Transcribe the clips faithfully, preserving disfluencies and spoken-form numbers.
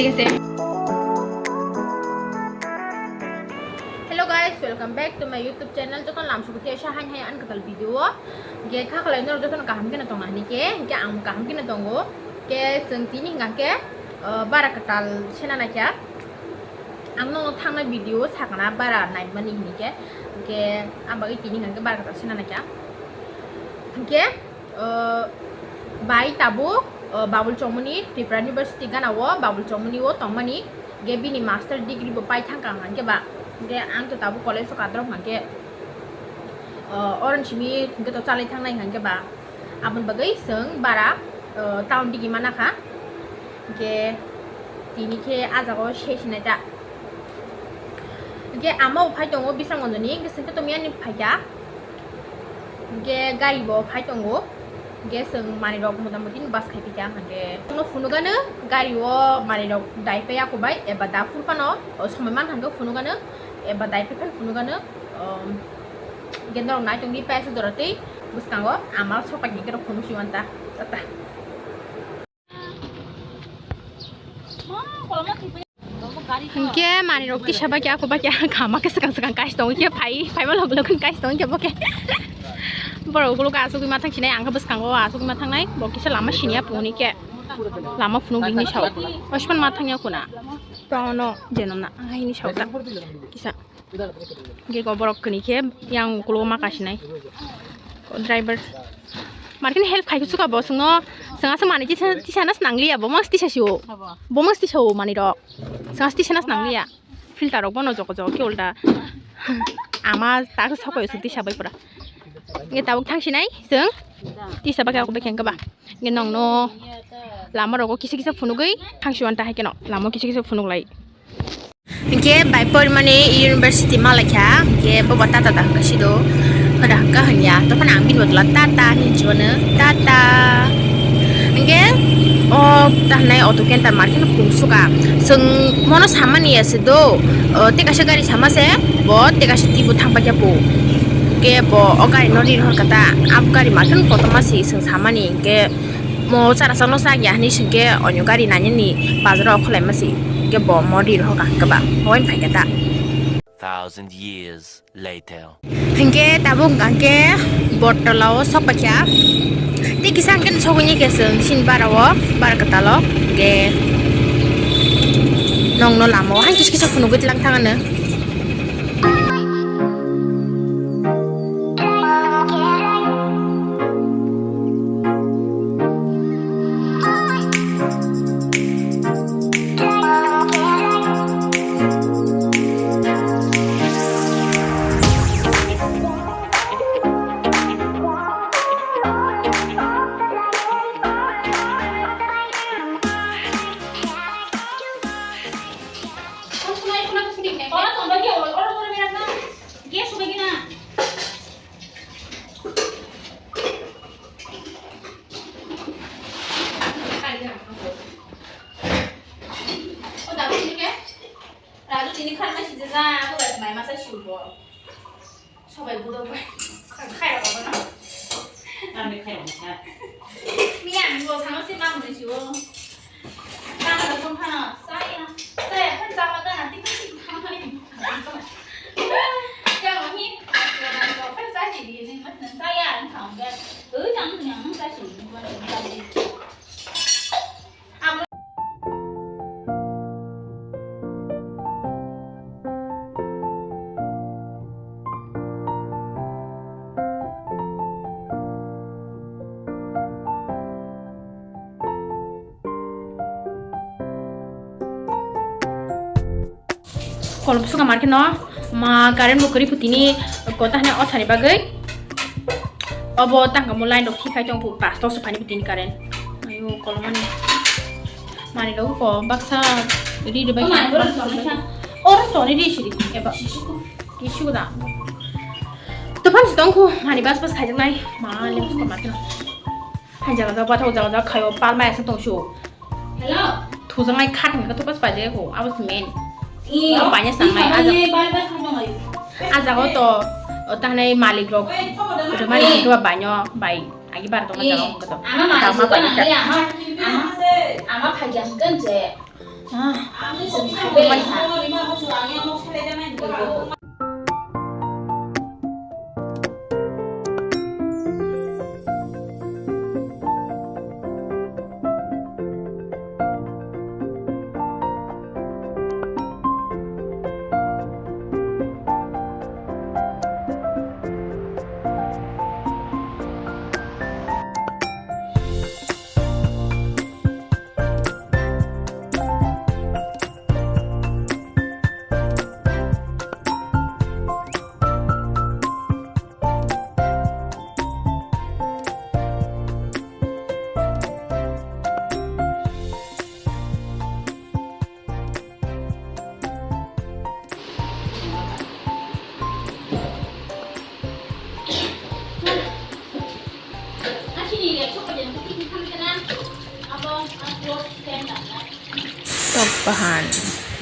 Hello guys, welcome back to my YouTube channel. Jotono lamsok khe sa hain hai an katal video o. Ge kha khlai norok jotono kaham khe no tongna hini khe, hingke ang kaham khe no tongo. Ke chwng tini hingka khe, uh, bara katal sena na kya. Ang no thangna video sakana bara naimani hini khe. Hingke ang bagwi tini hingka khe bara katal sena na kya. Hingke, uh, bai tabuk, uh, Babul Chongmani, Tripura University gana o Babul Chongmani o tongmani. Ge bini master degree bo pai thangka hingke ba. Ge ang to tabuk college o kadrok hingke, uh, oron simi hingke to chalai thangnai hingke ba. Aboni bagwi chwng bara, uh, town digi mana kha. Hingke tini khe ah jaga o se sinai ta. Hingke ama bo phai tongo Bisramganj ni, hingke chwng khe to miyani phai kha. Hingke gari bo phai tongo. Hingke chwng manwi rok mota moti no bus khai phi kha hingke. Bono phunukgano gari o manwi rok dai paiya kho bai eba da phuru phano, o somoi mankha hingke phunukgano eba dai phai phano phunukgano, um, hingke norok nai tongdi paisa jora tei bwskango ama sok pai hingke rok phunuk si manta. Tata. Hingke manwi rok tisa bai khe ako bai khe khama khe swkang swkang kaisa tongo khe phai phaima lok lok khe kaisa tongo khe bo khe borok ukulok asugwi ma thang sinai ang khe bwskango asugwi ma thangnai bo kisa lama siniya pungni khe lama phunuk hini sao osman ma thangya kuna tono jeno na hini sao ta kisa. Hingke go borok kwnwi khe yang ukulok ma kasinai. Driver. Martin help khai suka bo swngo. Swnga se mani tisa tisa nas nangliya bo mas tisa sio. Bo mas tisa o mani rok. Swnga se tisa nas nangliya. Filter rok bono joko joko khe ulta. Ama ta sokoi su tisa bai pura. Hingke tabuk thang sinai chwng. Tisa bai khe ako bai khe hingke ba. Hingke nong no lama rogo kisa kisa phunugwi thang si wan ta hai khe no. Lama kisa kisa phunuk lai. Hingke bai porimani university ma laikha, hingke bobo tata da hingka sido, hoda hingka hanya, tokhan ang bini bodolo tata hinwi chuano, tata. Hingke o ta hinai auto kenta market no pungsuka, chwng mono samani ya se do, o tei kaisa gari sama se, bo tei kaisa tibo thang paikha po. Hingke bo o gari no ri rohor kha ta, abo gari market no kotorma se chwng samani, hingke mo chara chakno chak ya hinwi singke onyo gari nani ni bazar o khwlai masi hingke bo modi rohor kaham khe ba hoi phai khe ta. Thousand years later. Hingke tabuk hingke botolo o sok paikha tei kisa hingke sogwi ni khe chwng sini bara o bara kwtal o hingke nong no lama o hai kisa kisa phunugwi tlang thang ano. Ora tongo ki oro oro berak na. Gas subai gina. O dabi ni ke? Raju tini khan ma sijak ja, ko bai mai masa siu bo. Sobai budok bai. Khairok abono. Tamni khairok masa. Miya ni bo samo si ma muni siu. Tama da phone phano. Saya. Saya khan tama da na tik tik tama ni. Ya ni. Khan sa si di ni ma saya ni kham ga. Oi jang ni ang sa si ni ba ni. Kolom suka market no ma current bo kwrwi putini kota hwnwi osani bagwi obo tangkamo line rok khikhai tong pu pastor se phani putini current ayo kolomani mani rok ko baksa ri ri bai oro to ri ri siri eba kisu da to phani tong khu mani bas bas khaijaknai ma lem suka market no hai jaga jaga bathau jaga jaga khaio palma asa tong su. Hello. Thujaknai khat hwnwi khe thupas paijak kho, abo se main. Ih, abo paina ih, sangnai, phabai ajak. Ye, bai, bai, khat tongo. A jaga o to, o ta hinai malik rok, oi, khobo da rwmani ma. Hwnkhe ba baino, bai, agi bar tongma jaga o hwnkhe to. Ih, ama malik rok nang ya, ama, ama, ama phaiya hwnkhe je. Tok bahan,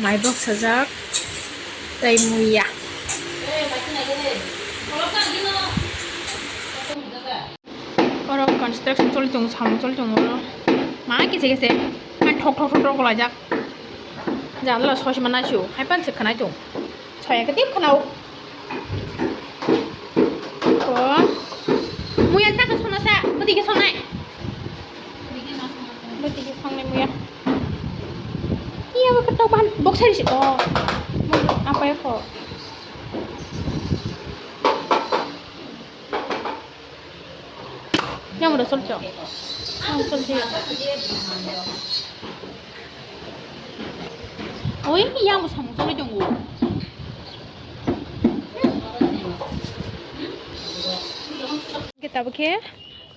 maibok sajak, tei muya. Oro construction choli tongo, samung choli tongo oro. Ma kise kise, ma thok thok thok thok kolaijak. Janala sosi ma naisio, hai pan se khanai tong. Soya ke tip khanao. O. Muya ta ke sona sa, bati ke sonai. Bati ke sonai muya. Iya, ba ketok bahan, box hari si. O. Apa ya kok? Yang udah solco. Yang solco. Oi, yang udah sama solco. Kita pakai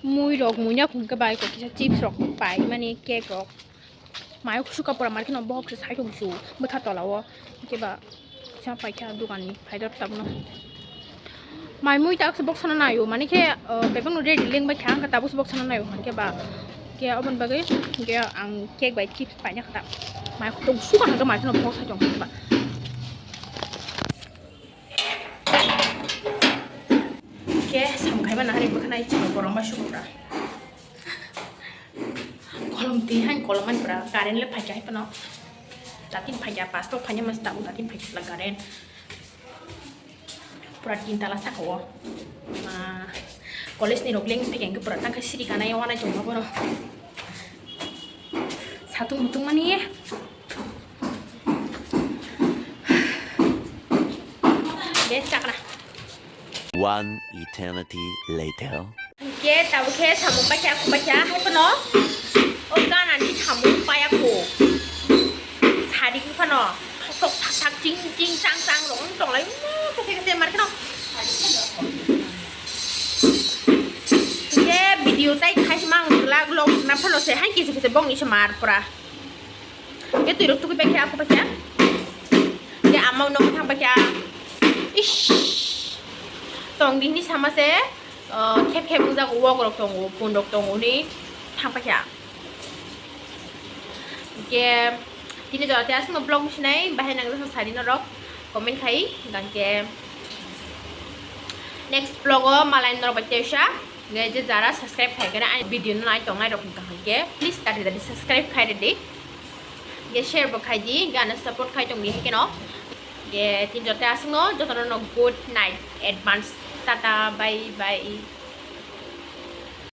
mui rok, muinya khum ke bai kok kisa chips rok pai mani cake rok. Mayo suka pura market no box sai tong su bwtha tola o. Hwnkhe ba kisa paikha dukan ni phaidor tabno. Mai mui tak se box sana nayo mani khe, uh, bebak no ready leng bai kha hwnkhe tabuk se box sana nayo hwnkhe ba khe obon bagwi hwnkhe ang cake bai chips paina kha ta. Mai tong suka hwnkhe market no box sai tong ba. Khe sam khai ba nahari bwkha nai chwng borok ma suka pura. Kolom twi hai kolom ani pura current le phaikha hai phano. Datin phaikha, pastor phaina mas tabuk datin phaikha pura current. Pura tin tala saka o. Ma, college ni rok leng phaikha hwnkhe pura tangkhe siri kanai o wanai tongma bono. Satung mutung mani. Be chakra. One eternity later. Hwnkhe tabuk khe samung paikha, aku paikha, hai phano o ganani samung paiya kho. Sadi phano thok thok thak thak ching ching chang chang rok wng tonglai, wng khe khe mar kheno. Hwnkhe video tai khai se mang glak lok na phano se hai kisi kisi bongni se mar pura. Hwnkhe twi rok tukui paikha, aku paikha. Hwnkhe ama nok thang paikha. Ish. Tong di hini sama se. Ah, khep khep wngjak, wok rok tongo, pun rok tongo hwnwi thang paikha. Hwnkhe tini jora tei aswkno vlog musinai bahai nangjak sadi norok comment khai, hwnkhe next vlog o malai norok bai teisa, hwnkhe je jara subscribe khai khe ani video no nai tongnai rok hwnkha hwnkhe please tati tati subscribe khai rwdi, hwnkhe share bo khai di, hwnkhe ano support khai tong di hai kheno. Hwnkhe tini jora tei aswkno jotono good night advance, tata bye bye.